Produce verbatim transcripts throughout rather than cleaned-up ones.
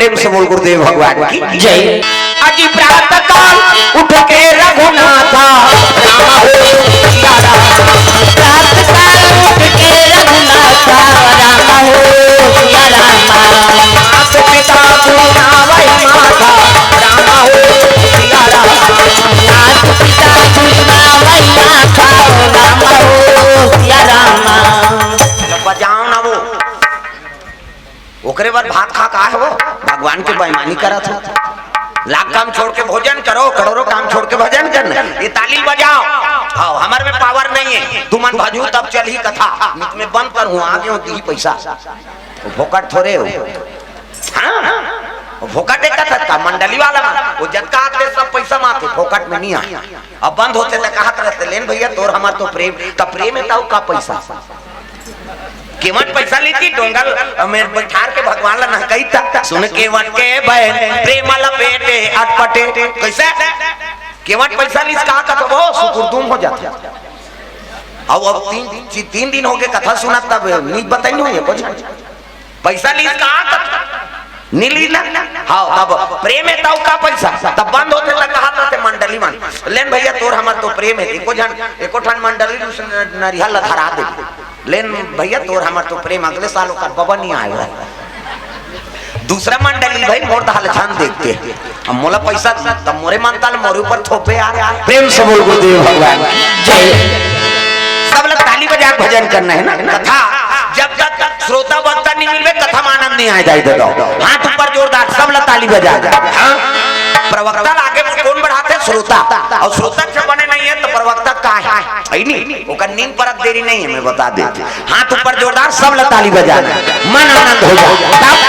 प्रेम से बोल गुरुदेव भगवान की जय। अजी प्रातः काल उठ के रघुनाथा, राम हो सिया राम। प्रातः काल उठ के रघुनाथा, राम हो सिया राम। मात पिता गुरु नावै माथा, राम हो सिया राम। मात पिता गुरु नावै माथा, राम हो सिया राम। बजाओ ना वो। ओकरे बर भात खा का है वो? भगवान के बेईमानी करत हो। लाख काम छोड़ के भोजन करो, करोड़ों काम छोड़ के भजन करना। ये ताली बजाओ। हाँ, हमर में पावर नहीं है। तुमन भजू तब चलही कथा। नहीं तो मैं बंद करूँ, आगे हो दी पैसा। वो फोकट थोड़े हो। हाँ, वो फोकट एक कथा था, मंडली वाला में। वो जतका आते सब पैसा माते, फोकट में नहीं आए। अब बंद होते तो कहत रहते, "लेन भैया, तोर हमार तो प्रेम।" तब प्रेम है तो का पैसा? केवट पैसा लीती, डोंगल में बैठार के भगवान ला नहकई तक। सुन केवट के बहन, प्रेम लपेटे अटपटे। कैसे? केवट पैसा लीस का कथबो, सुकुरदुम हो जाता। अब, अब तीन, ती-, तीन दिन हो गए कथा सुनत, तब नीक बताई नहीं है कुछ। पैसा लीस का कथा? नी लीस ना? हाँ, तब प्रेम है तब का पैसा? तब बंद होते तक कहा था ते मंडली मन, "लेन भैया, तोर हमार तो प्रेम है।" एको झन, एको ठन मंडली उस न-, नरिहर ला धरा दे। "लेन भैया, तोर हमार तो प्रेम, अगले साल ओकर बबा नहीं आए हो।" दूसरा मंडली, "भाई, मोर तो हाल छान देखते, अब मोला पैसा, तब मोरे मन ताल मोरे ऊपर थोपे यार।" प्रेम से बोल गुरुदेव भगवान की जय। सब लोग ताली बजा के भजन करना है ना। कथा जब तक श्रोता वक्ता नहीं मिलबे, कथा में आनंद नहीं आए जाए दे दो। हाथ ऊपर जोरदार, सब लोग ताली बजा। हाँ? प्रवक्ता ला आगे में कौन बढ़ाते? श्रोता। और श्रोता जब बने नहीं है तो प्रवक्ता का है? है नहीं। ओकर नींद परत देरी नहीं है, मैं बता देते। हाथ ऊपर जोरदार, सब ला ताली बजाना, मन आनंद हो जाए। तब,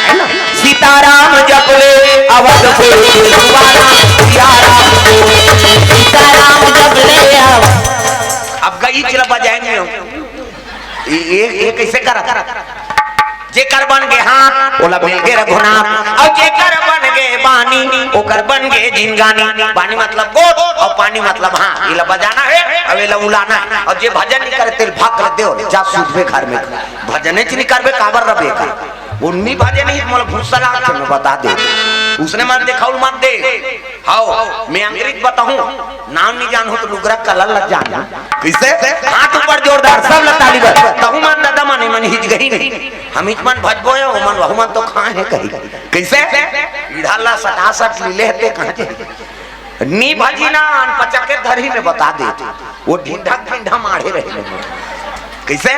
है ना? सीताराम जप ले अवधपुर के सुबाना, सियाराम। सीताराम जप ले अव- अब गई चला बजाएंगे हम। ये, ये, ये कैसे करत? जेकर बन गे हाथ, ओला मिल गे रघुनाथ, और जेकर बन गे बानी, ओकर बन गे जिनगानी। बानी मतलब गोद, और पानी मतलब हाथ। एला बजाना है, अब एला उलाना है। और जे भजन नहीं करे, तेल भाग कर दे, जा सूतबे घर में। भजने च नहीं करबे, काबर रबे का? उन्नी भजन ही मोला भूसा लागथे, मैं बता दे। उसने मत देखा, मत दे। हाओ, मैं अंग्रेज बताहूँ, नाम नहीं जानहूँ तो लुगरा कलर लग जाना। कैसे? हाथ ऊपर जोरदार, सब ला ताली बज। तहु मन दादा मन, मन हिच गही नहीं। हम हिच मन भजबो है, वो मन वहु मन तो खाए है कही। कैसे? इधर ला सटासट लीले हते कहाँ जे? नी भजी ना, अन पचक के धरी में बता दे। वो ढिंढा ढिंढा माढ़े रहे। कैसे?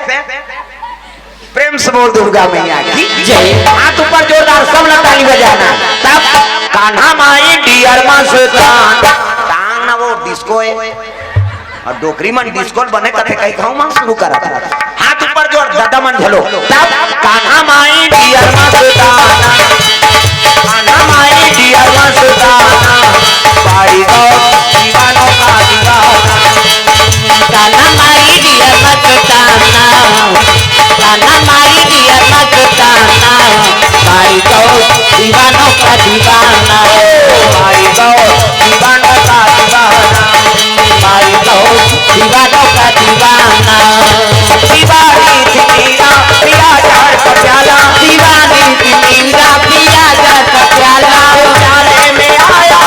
प्रेम से बोल दुर्गा मैया की जय। हाथ ऊपर जोरदार, सब लोग ताली बजाना। तब कान्हा माई डियर मस्तान। तान ना वो डिस्को है। और डोकरी मन डिस्को बने कथे कहीं गाँव में शुरू करा था। हाथ ऊपर जोर, दादा मन झलो। तब कान्हा माई डियर मस्तान। कान्हा माई डियर मस्तान। भाई गौ दीवानों का दीवाना। कान्हा माई डियर मस्ताना, कान्हा माई डियर मस्ताना, माई गौ दीवानों का दीवाना, माई गौ दीवानों का दीवाना, माई गौ दीवानों का दीवाना। दीवानी थी मीरा, पिया जहर का प्याला, दीवानी थी मीरा, पिया जहर का प्याला, प्याले में आया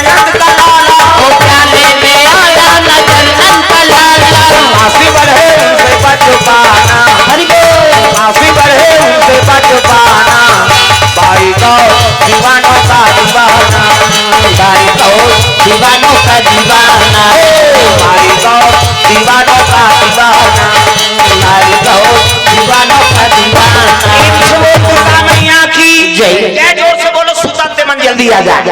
नंद का लाला, वो प्याले में आया नंद का लाला। माफी बढ़े उनसे बच पाना, हरि बोल। माफी बढ़े उनसे बच पाना। भाई तो दीवानों का दीवाना, भाई तो दीवानों का दीवाना, भाई तो दीवानों का दीवाना, भाई तो दीवानों का दीवाना। प्रेम से बोल दुर्गा मैया की जय। जय, जोर से बोलो, सुताते मन जल्दी आ जाए।